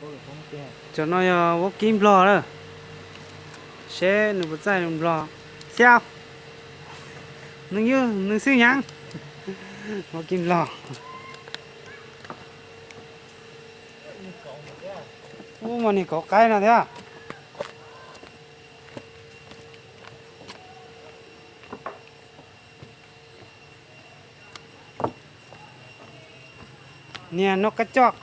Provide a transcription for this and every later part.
Cov no yog vaub kib nplog lawm, seb nws puas txaij nplog. Xiab, nws ywg nws xwb nyab, vaub kib nplog. Ub, mas niag kauv qaib no thiab. Niag noj qab coj.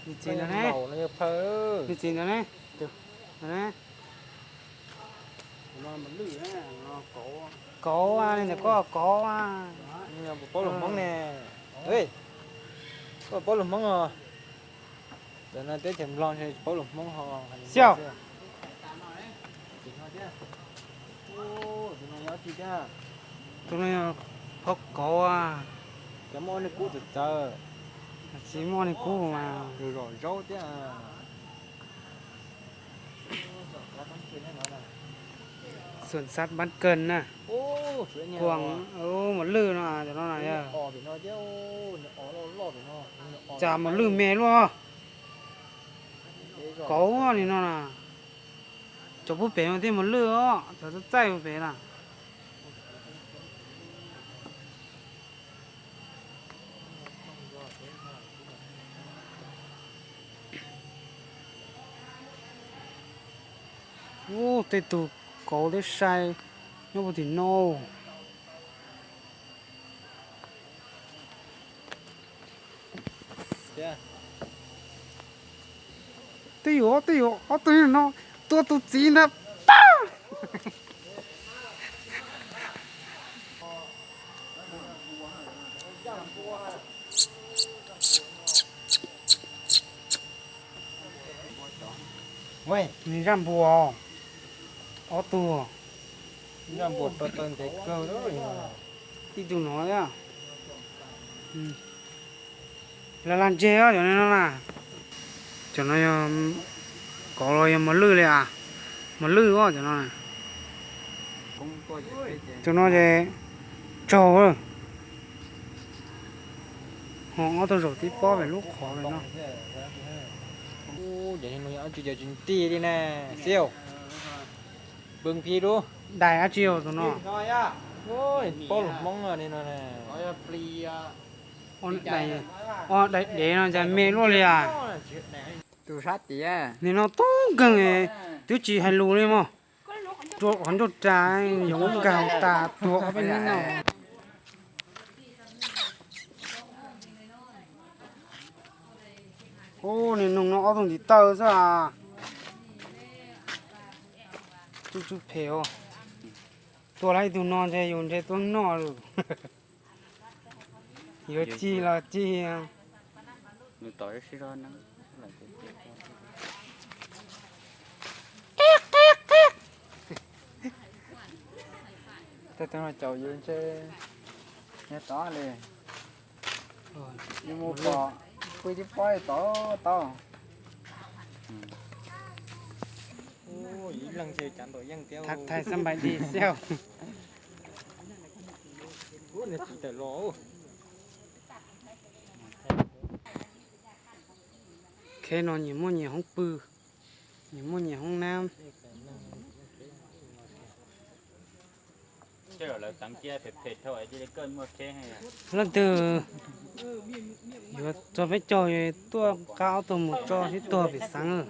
Nws txiv ntawd ne, nws txiv ntawd ne, tus ntawd ne. Kauv, ntawm koj kauv. Paub lus Hmoob ne. Koj paub lus Hmoob os. Cov no teb chaws Nplog ntshe paub lus Hmoob ho. Xiab. Tus no yog phauj kauv. Cov muaj ob niag kub txawv txawv. Tsis muaj ob niag kub mas. Zom zaub thiab. Xuam xav npab kawg na. Kuam mos lwj no, cov no na yog. Cas mos lwj me luaj. Kauv ni no na. Cov pub pem no thiaj mos lwj os, cov txaij pub pem na. Ub, tej tug kauv teb sai nyob puag tim no. Tej yus, tej yus ob tug no tua tus txiv ntag. Nws zaj npua, ob tug. Zaj npua rau taw ntev kawg. Ib tug no, lag lag ntseg os cov no na. Cov no yog kauv los yog mos lwj li as? Mos lwj os cov no. Cov no ces tsaug. Ho ob tug zaum tib pob pem lub qhov pem no. Cov no yog dab tsi, cov tsis nti li na, xiab. Pw phi lub dais dab tsi os tus no. Paub lus Hmoob li no. Dais, dais dev no cas me luaj li as. Tus sab tias nim no tub nkeeg, twb tsis hais lus li mog. Rua qhov ncauj ras, yoov nkag tas tuag ob peb hnub no. Ub, niag noog no ob tug ntiv taw xwb as. Tub tswb phem os. Tua lawm ib tug no ntshe yus ntshe tuaj noj lawm. Yuav cig los cig. Tej tug no caum yus ntshe nyob tod li. Yus mus pom pw tib pob tod tod. Thaij xab npais di xiab. Kheb no nyias muaj nyias hoob pw, nyias muaj nyias hoob nab. Leej twg yuav txog peb caug tuaj qab ob tug mus tso sib tuag pem xeev.